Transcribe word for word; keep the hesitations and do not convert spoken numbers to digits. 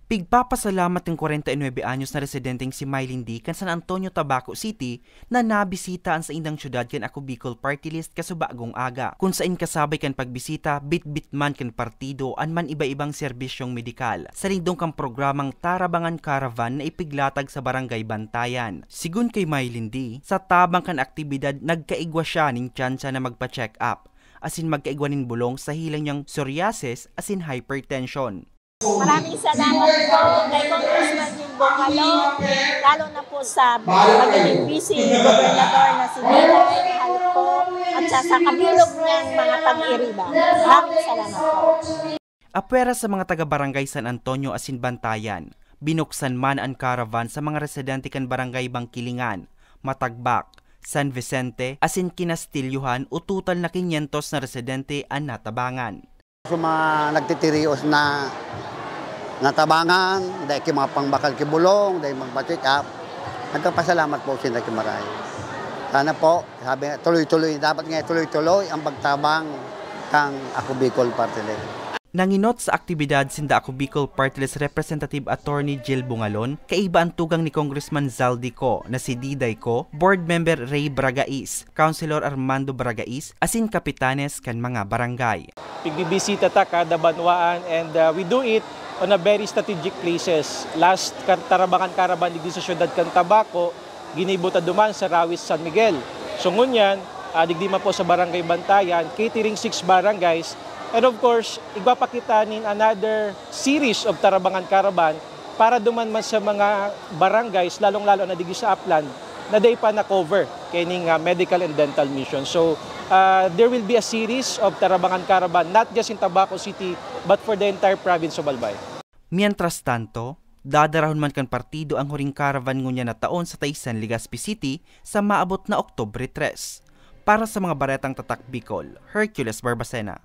Pigpapasalamat kan kwarenta y nuebe anyos na residenteng si Mylene D kan San Antonio, Tabaco City, na nabisita an saindang syudad kan Ako Bicol Party List kasubagong aga, kun sain kasabay kan pagbisita, bitbit man kan partido an man iba-ibang serbisyong medikal, sa lindong kan programang Tarabangan Caravan na ipiglatag sa Barangay Bantayan. Sigun kay Mylene D, sa tabang kan aktibidad, nagkaigwa siya nin tsansa na magpa-check up, asin magkaigwa nin bolong sa hilang niyang psoriasis asin hypertension. Maraming salamat po kay Congressman Jim Bungalo, lalo na po sa pagiging busy ni Gobernador na si Dina Halco at sa, sa kabilog niyang mga pag-iriba. Maraming salamat po. Apwera sa mga taga-Barangay San Antonio asin Bantayan, binuksan man an caravan sa mga residente kan Barangay Bangkilingan, Matagbak, San Vicente, asin Kinastilyohan o total na kinyentos na residente an natabangan. Sa mga nagtitirios na natabangan, dahil ki mga pangbakal ki bulong, dahil magpa-check up, nagpapasalamat po sila ki Maray. Sana po, sabi nga, tuloy-tuloy, dapat nga tuloy-tuloy ang pagtabang kang Ako Bicol Party List. Nanginot sa aktibidad sinda Ako Bicol Party List Representative Attorney Jill Bungalon, kaiba an tugang ni Congressman Zaldy Co na si Diday Co, Board Member Ray Bragais, Councilor Armando Bragais, asin kapitanes kan mga barangay. Pigbibisita ta kada banwaan and uh, we do it on a very strategic places. Last kar- Tarabangan Caravan digdi sa siyudad kan Tabaco, ginibo ta duman sa Rawis San Miguel. So ngunyan, uh, digdi man po sa Barangay Bantayan, catering six barangays. And of course, igwa pa kita nin another series of Tarabangan Caravan para duman man sa mga barangays, lalong-lalo na digdi sa Aplan, na dai pa na-cover kaining uh, medical and dental mission. So, uh, there will be a series of Tarabangan Caravan, not just in Tabaco City, but for the entire province of Albay. Mientras tanto, dadarahon man kan partido ang huring caravan ngunyan na taon sa Taysan, Legazpi City sa maabot na Oktubre tres. Para sa mga baretang Tatak Bicol, Hercules Barbacena.